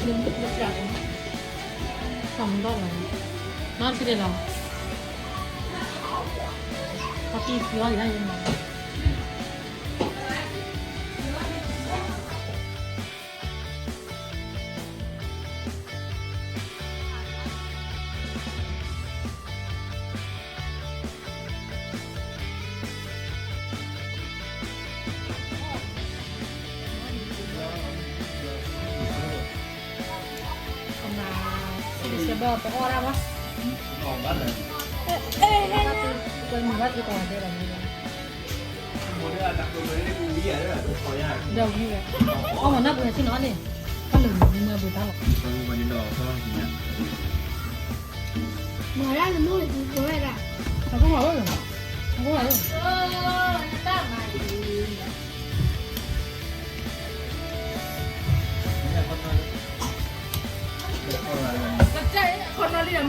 လၢလၢပျၢ်လီၤ, သီၣ်မူထီၣ်လီၤ, နီတက့ၢ်လီၤ, ခီပံၣ်ဖံအီၣ်က့ၤဒၣ်ယဲၢ်မး. ပအီၣ်ဒၣ်ဝဲ, ဒီးဝံၤဝဲ, အီၣ်မၤနၢ်ပှဲၤဆ့ၣ်နီၤန့ၣ်, တၢ်လၢမုၢ်မုၢ်ဘၣ်တၢ်လီၤ. မၤဒၣ်နမုၢ်ဝဲဒၣ်, အကမၤဝဲလီၤ, အကမၤဝဲလီၤ. ခီနီလံ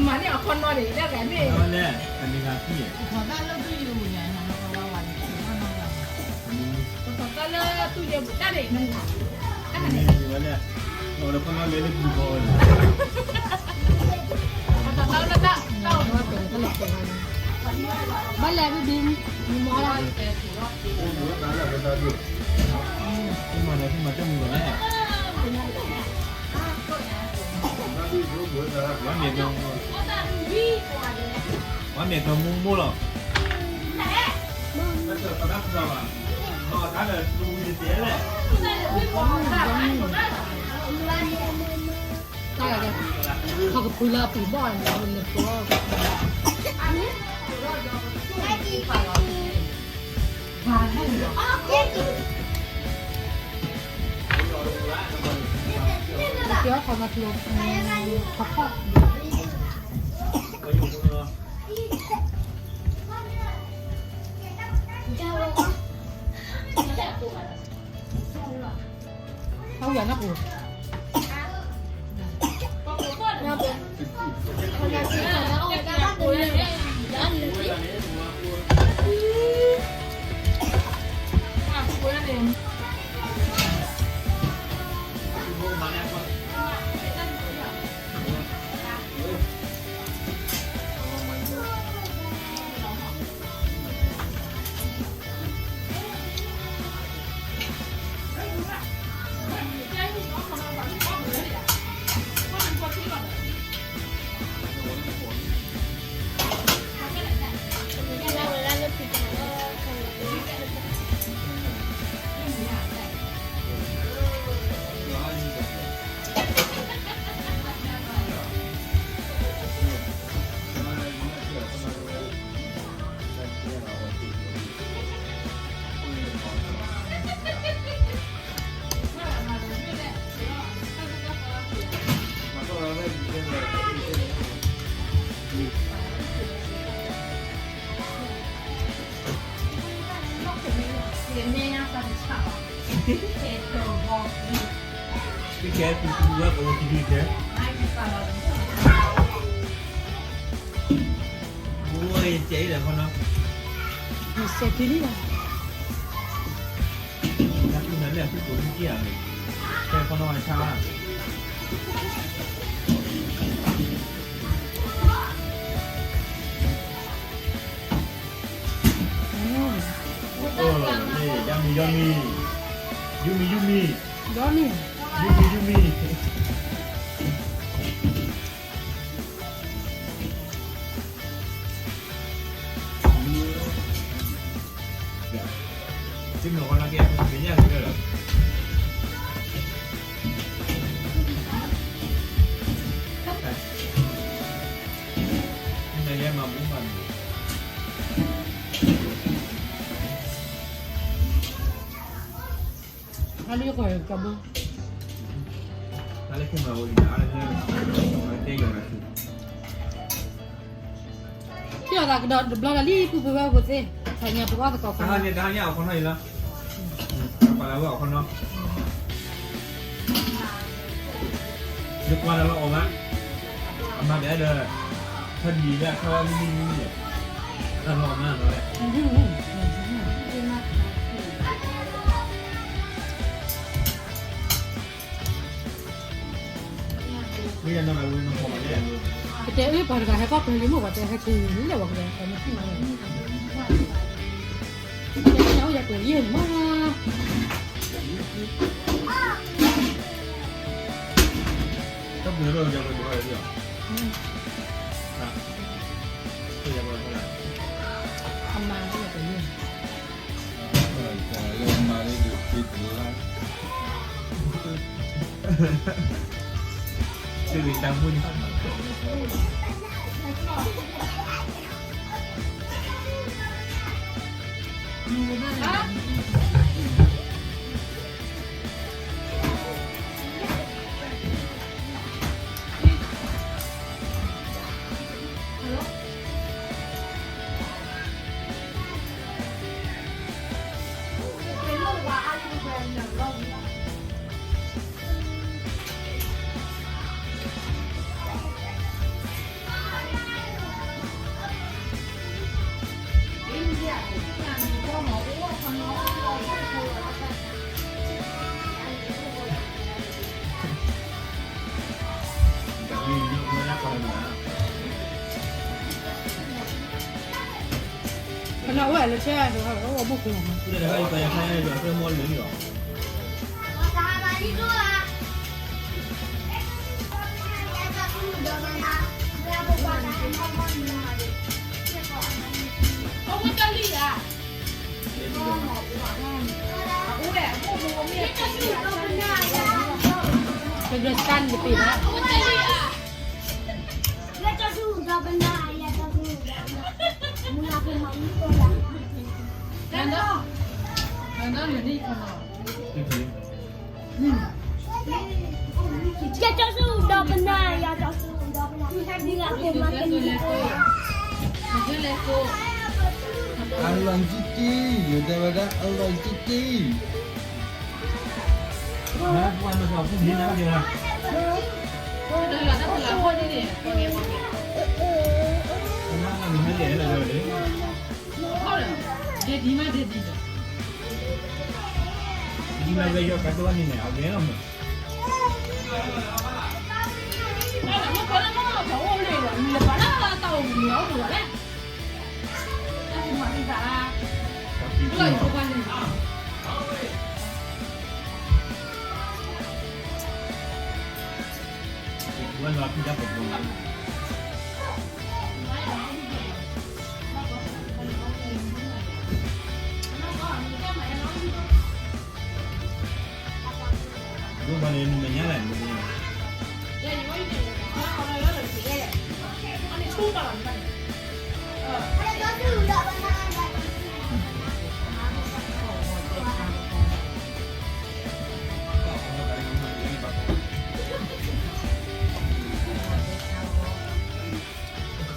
မၤန့ၢ်အီၤခီနီန့ၣ် လၢဂၤန့ၣ်, ပထီၣ်တၢ်လၢသူၣ်ယဲၢ်ပူၤတၢ်န့ၣ်, တၢ်န့ၣ်, ပထီၣ်တၢ်လၢတၢ်, ဘၣ်လဲၣ်ဘံဘံ, မၤလၢ, မၤလၢ, မၤတၢ်မူလီၤလဲၣ်. ဝါမဲာ်ကမူမိၢ်လီၤ. တၢ်ကပူၤလၢအပူၤဘီၣ်န့ၣ် လၢပျီ, ပျီခီမၤကျိၤ, ခီခီၣ် အဝဲနီၢ်ပူၤ, Yummy, yummy. Yummy, yummy. Yummy. Yummy, yummy. ထံၣ်အီၤသးကဒီးတဘျီဒီးလံ ပူၤပဝဲပူၤသ့, တဟါညါပကအီၣ်သကိးခီနီၤ, တဟါညါအီၣ်ခီနီၤအံၤလီၤ, ပှၤလၢဝဲအီၣ်ခီနီၤ, ယကွၢ်ဒီးလီၤအီၣ်ဘၣ်, အမၤဒဲးဒီး, ဖဲဒံးလၢအခါဝဲမံမံမံမံ, တၢ်လီၤမၢ်လီၤလဲၣ်. အ ကတဲအၢပှၤတဂၤဟဲကီၢ်ပှဲၤလံမ့ၢ် ပှၤတဲဟဲက့ၤလံလၢပှၤကတဲ ပှၤမ့ၢ်ထံၣ်မးလၢ ကတဲညါအိၣ်ယၤပှဲၤယဲၢ်မး တၢ်ပှဲၤလၢယၤပှဲၤဒိၣ်ဟဲလံလီၤ အမါလၢယၤပှဲၤယဲၢ် လၢမါလၢယၤပှဲၤလၢ တၢ်မုၢ်န့ၣ် ဖနၢ်အိၣ်ဝဲလၢဆဲး အိၣ်ဘိၣ်ခိၣ်လီၤမး တဘျီစၢ်န့ၣ်တပ့ၤဘၣ် အလီၢ်တံၢ်တံၢ် ယတဲဝဲဒၣ်အလီၢ်တံၢ်တံၢ် ဒ်မ့ၢ်ဒ်ဒ်ဒီး ဒ်မ့ၢ်ဝဲယီၤကါတိၢ်ဘၣ်န့ၣ်န့ၣ် အဂ့ၤလီၤမး အလီၤဆံးတ့ၢ်လီၤ မၤဒၣ်န့ၣ်မၤဒၣ် မူ မိၢ်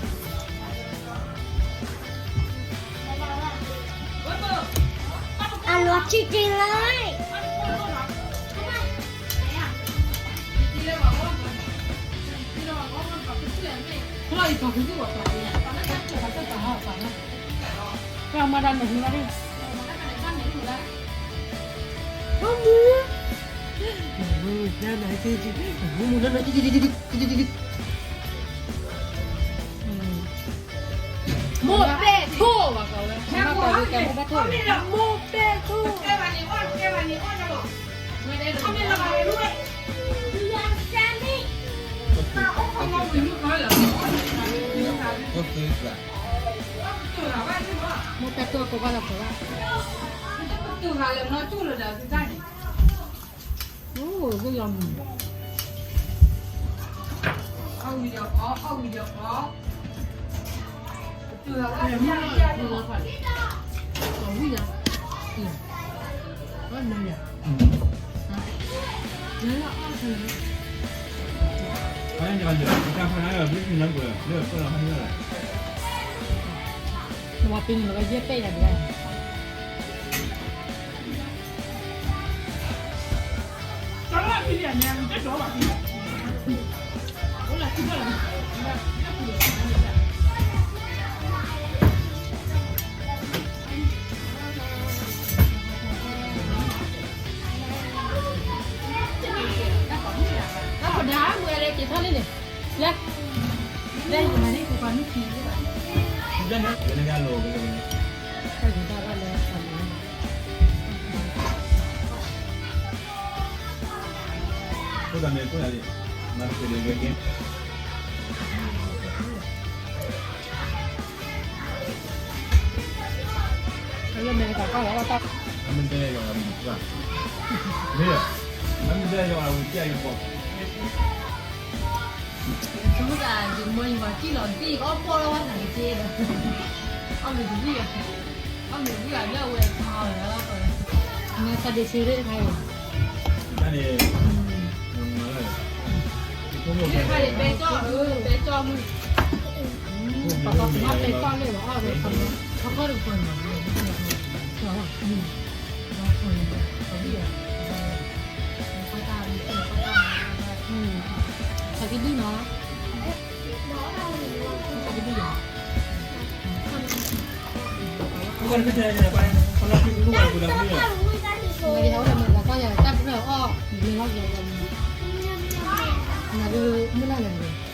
ပဲၢ်ထိၣ် မိၢ်ပဲၢ်ထိၣ် မိၢ်ပဲၢ်ထိၣ်ကိးဘၣ်လီၤပှဲၤဘၣ် အိၣ် ဂ့ၢ်လီၤမုၢ် ဝၤပ့ၤန့ၣ်လီၤ ယဲၢ်ပဲၣ်ယၤတဂၤ တၢ်ပဒါဝဲလၢ ယထီၣ်လံန့ၣ်, လဲၤ, လဲၤယမၤန့ၢ်ပှၤမုၣ်ခံ, လဲၤ, လဲၤ, လဲၤ, ဖိသၣ်မ့ၢ်ဖိသၣ်လံ, မၤတက့ၢ်ဒီးဂဲၤက့ၤ အမ့ၢ်တဲယွၤအဝံၤစၢ်ယပီၤ, မ့ၢ်, အမ့ၢ်တဲယွၤအဝံၤစၢ်ယပီၤ, ဆိကမိၣ်သး ယမိၢ်ယပၢ်ကံၣ်လီၤဒံၣ် ကအီၣ်ပီၣ်လီၤဝဲသးကက့ဒီး, အီၣ်မ့ၢ်တဝံၣ်, အီၣ်မ့ၢ်တဝံၣ်အလၢအဝဲအထါအီၤလီၤ, နသးဒ့ဆ့ရ့ၣ်တခါအံၤ, တၢ်န့ၣ်, တခါအံၤ ပဲကၠီၣ်, ပဲကၠီၣ်မုၢ်, ပှၤကမၣ်ပဲကၠီၣ်လၢအီၣ်ဒီး, ခီခီတကပၤန့ၣ်, သးကဒုၣ်နီၤ, သးကဒုၣ်နီၤ, တၢ်ဖျၢၣ်အီၣ်, မ့ၢ်လီၤ, မုၢ်လၢ်လၢ်န့ၣ်,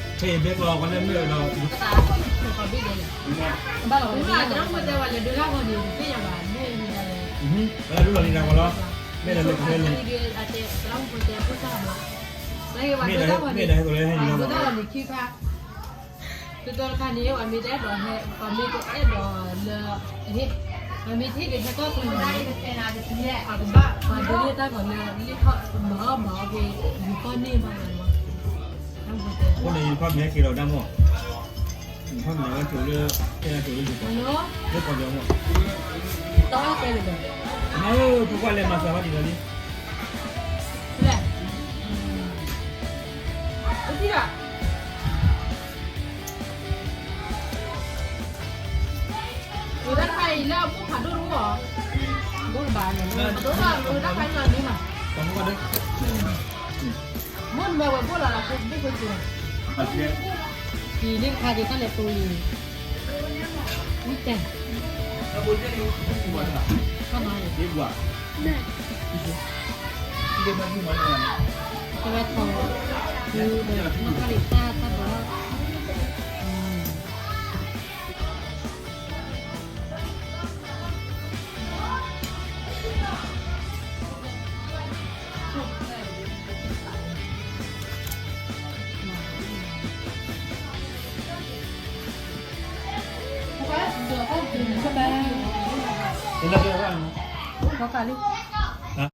ဟဲဘဲကျီ ပှၤလၢမ့ၢ်ဝဲဒီး, ဘၣ်လီၤ, မ့ၢ်တဲဝဲလဲၤဒိလၢဂီၤန့ၣ် တသ့ၣ်ညါဘၣ်, မ့ၢ်ဝဲဒၣ်လဲၤ, ဘၣ်လီၤလံၤဒၣ်ဝဲလီၤ, မ့ၢ်လၢလဲၤ, မ့ၢ်ဒၣ်ဟဲကီးလၢဟဲန့ၣ်လီၤ, ဒိလၢဂီၤန့ၣ်ခံခါ တတီတခါန့ၣ် ပှၤမ့ၢ်တအဲၣ်ဒိးဟဲ, ပှၤမ့ၢ်တအဲၣ်ဒိးလၢ, ပှၤမ့ၢ်တအဲၣ်ဒိးဟဲကီၢ်ချၢန့ၣ်, အကဘၣ်ပှၤဒိးန့ၢ်တၢ်ဂီၤလၢလံာ်ခီၣ်မၤအီၣ်မၤအီၣ်က့ၤ ယူၤကီၢ်န့ၢ်ဘၣ်လီၤ, အဃိန့ၣ် ယူၤကီၢ်မ့ၢ်ဟဲက့ၤဒီးဒၣ်မိၢ်, ယူၤကီၢ်မ့ၢ်ဝဲကၠိလၢ, ကၠိလၢယူၤကီၢ်, လၢကီၢ်ပယီၤမိၢ်, တၢ်တဲလၢၤဒီး, နၢ်ဧၢ ဖိခွါလဲၤမၤစၢၤဝဲဒ်သိးလံ, လဲၤ, တထံၣ်ဘၣ် ဝဲဒၣ်တခါအံၤလၢအဘိၣ်ဖးဒိၣ်တအိၣ်, ဘိၣ်တဘၣ်န့ၣ်, ဝဲဒၣ်တခါအံၤလီၤန့ၣ်မး, ဘိၣ်နမ့ၢ်ဝဲဘိၣ်လီၤလၢဘိၣ်ဖိစၢၤ, အံၤလၢတခါဒံးတၢ်လဲၤတိၤအံၤ, ဝံၣ်တဲ, တဝဲထီၣ်, ဒီးမၤခါဒံးတၢ်တၢ်ဘၣ်လီၤ. ဘၣ်လီၤ.